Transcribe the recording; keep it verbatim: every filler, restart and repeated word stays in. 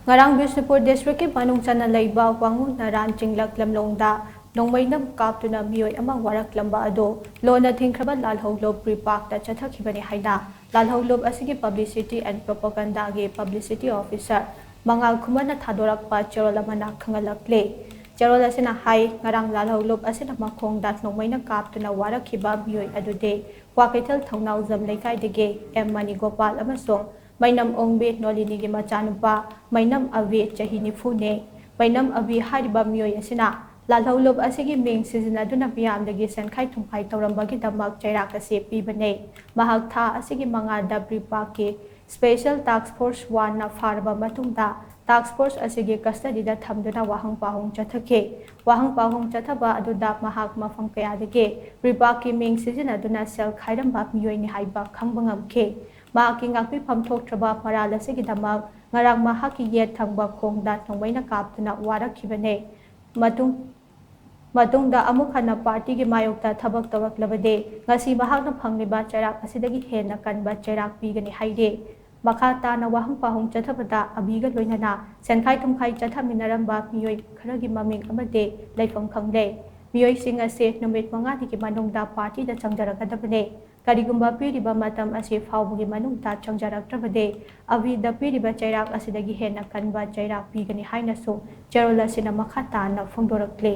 ꯉꯔꯥꯡ ꯕꯤꯁꯅꯨꯄꯨꯔ ꯗꯤꯁꯇ꯭ꯔꯤꯛꯀꯤ ꯃꯅꯨꯡ ꯆꯟꯅ ꯂꯩꯕ ꯋꯥꯉꯨ ꯅꯔꯥꯟ ꯆꯤꯡꯂꯛ ꯂꯝꯂꯣꯡꯗ ꯅꯣꯡꯃꯩꯅ ꯀꯥꯞꯇꯨꯅ ꯃꯤꯑꯣꯏ ꯑꯃ ꯋꯥꯔꯛꯂꯝꯕ ꯑꯗꯨ ꯂꯣꯟꯅ ꯊꯤꯡꯈ꯭ꯔꯕ ꯂꯥꯜꯍꯧꯂꯨꯞ ꯔꯤꯄꯥꯛꯇ ꯆꯠꯊꯈꯤꯕꯅꯤ ꯍꯥꯏꯅ ꯂꯥꯜꯍꯧꯂꯨꯞ ꯑꯁꯤꯒꯤ publicity and propagandaꯒꯤ publicity officer ꯃꯉꯥꯜ ꯈꯨꯃꯟꯅ ꯊꯥꯗꯣꯔꯛꯄ ꯆꯦꯔꯣꯜ ꯑꯃꯅ ꯈꯪꯍꯜꯂꯛꯂꯤ꯫ ꯆꯦꯔꯣꯜ ꯑꯁꯤꯅ ꯍꯥꯏ, ꯉꯔꯥꯡ ꯂꯥꯜꯍꯧꯂꯨꯞ ꯑꯁꯤꯅ ꯃꯈꯣꯡꯗ ꯅꯣꯡꯃꯩꯅ ꯀꯥꯞꯇꯨꯅ ꯋꯥꯔꯛꯈꯤꯕ ꯃꯤꯑꯣꯏ ꯑꯗꯨꯗꯤ ꯀ꯭ꯋꯥꯀꯩꯊꯦꯜ ꯊꯧꯅꯥꯎꯖꯝ ꯂꯩꯀꯥꯏꯗꯒꯤ ꯑꯦꯝ ꯃꯅꯤꯒꯣꯄꯥꯜ ꯑꯃꯁꯨꯡ ꯃꯩꯅꯝ ꯑꯣꯡꯕꯤ ꯅꯣꯂꯤꯅꯤꯒꯤ ꯃꯆꯥꯅꯨꯄꯥ ꯃꯩꯅꯝ ꯑꯕꯤ, ꯆꯍꯤ ꯅꯤꯐꯨꯅꯤ꯫ ꯃꯩꯅꯝ ꯑꯕꯤ ꯍꯥꯏꯔꯤꯕ ꯃꯤꯑꯣꯏ ꯑꯁꯤꯅ ꯂꯥꯜꯍꯧꯂꯨꯞ ꯑꯁꯤꯒꯤ ꯃꯤꯡ ꯁꯤꯖꯤꯟꯅꯗꯨꯅ ꯃꯤꯌꯥꯝꯗꯒꯤ ꯁꯦꯟꯈꯥꯏ ꯊꯨꯝꯈꯥꯏ ꯇꯧꯔꯝꯕꯒꯤꯗꯃꯛ ꯆꯩꯔꯥꯛ ꯑꯁꯤ ꯄꯤꯕꯅꯤ꯫ ꯃꯍꯥꯛ ꯊꯥ ꯑꯁꯤꯒꯤ ꯃꯉꯥꯗ ꯕ꯭ꯔꯤꯄꯥꯛꯀꯤ Special Task Force Oneꯅ ꯐꯥꯔꯕ ꯃꯇꯨꯡꯗ task force ꯑꯁꯤꯒꯤ custodyꯗ ꯊꯝꯗꯨꯅ ꯋꯥꯍꯪ ꯄꯥꯎꯍꯪ ꯆꯠꯊꯈꯤ꯫ ꯋꯥꯍꯪ ꯄꯥꯎꯍꯪ ꯆꯠꯊꯕ ꯑꯗꯨꯗ ꯃꯍꯥꯛ ꯃꯐꯝ ꯀꯌꯥꯗꯒꯤ ꯔꯤꯄꯥꯛꯀꯤ ꯃꯤꯡ ꯁꯤꯖꯤꯟꯅꯗꯨꯅ ꯁꯦꯜ ꯈꯥꯏꯔꯝꯕ ꯃꯤꯑꯣꯏꯅꯤ ꯍꯥꯏꯕ ꯈꯪꯕ ꯉꯝꯈꯤ꯫ ꯃꯍꯥꯛꯀꯤ ꯉꯥꯛꯄꯤꯐꯝ ꯊꯣꯛꯇ꯭ꯔꯕ ꯃꯔꯥꯜ ꯑꯁꯤꯒꯤꯗꯃꯛ ꯉꯔꯥꯡ ꯃꯍꯥꯛꯀꯤ ꯌꯦꯠ ꯊꯪꯕ ꯈꯣꯡꯗ ꯅꯣꯡꯃꯩꯅ ꯀꯥꯞꯇꯨꯅ ꯋꯥꯔꯛꯈꯤꯕꯅꯤ꯫ ꯃꯇꯨꯡ ꯃꯇꯨꯡꯗ ꯑꯃꯨꯛ ꯍꯟꯅ partyꯒꯤ ꯃꯥꯌꯣꯛꯇ ꯊꯕꯛ ꯇꯧꯔꯛꯂꯕꯗꯤ ꯉꯁꯤ ꯃꯍꯥꯛꯅ ꯐꯪꯂꯤꯕ ꯆꯩꯔꯥꯛ ꯑꯁꯤꯗꯒꯤ ꯍꯦꯟꯅ ꯀꯟꯕ ꯆꯩꯔꯥꯛ ꯄꯤꯒꯅꯤ ꯍꯥꯏꯔꯤ꯫ ꯃꯈꯥ ꯇꯥꯅ ꯋꯥꯍꯪ ꯄꯥꯎꯍꯪ ꯆꯠꯊꯕꯗ ꯑꯕꯤꯒ ꯂꯣꯏꯅꯅ ꯁꯦꯟꯈꯥꯏ ꯊꯨꯝꯈꯥꯏ ꯆꯠꯊꯃꯤꯟꯅꯔꯝꯕ ꯃꯤꯑꯣꯏ ꯈꯔꯒꯤ ꯃꯃꯤꯡ ꯑꯃꯗꯤ ꯂꯩꯐꯝ ꯈꯪꯂꯦ꯫ ꯃꯤꯑꯣꯏꯁꯤꯡ ꯑꯁꯤ ꯅꯨꯃꯤꯠ ꯃꯉꯥꯅꯤꯒꯤ ꯃꯅꯨꯡꯗ partyꯗ ꯆꯪꯖꯔꯛꯀꯗꯕꯅꯤ꯫ ꯀꯔꯤꯒꯨꯝꯕ ꯄꯤꯔꯤꯕ ꯃꯇꯝ ꯑꯁꯤ ꯐꯥꯎꯕꯒꯤ ꯃꯅꯨꯡꯗ ꯆꯪꯖꯔꯛꯇ꯭ꯔꯕꯗꯤ ꯑꯕꯤꯗ ꯄꯤꯔꯤꯕ ꯆꯩꯔꯥꯛ ꯑꯁꯤꯗꯒꯤ ꯍꯦꯟꯅ ꯀꯟꯕ ꯆꯩꯔꯥꯛ ꯄꯤꯒꯅꯤ ꯍꯥꯏꯅꯁꯨ ꯆꯦꯔꯣꯜ ꯑꯁꯤꯅ ꯃꯈꯥ ꯇꯥꯅ ꯐꯣꯡꯗꯣꯔꯛꯂꯤ꯫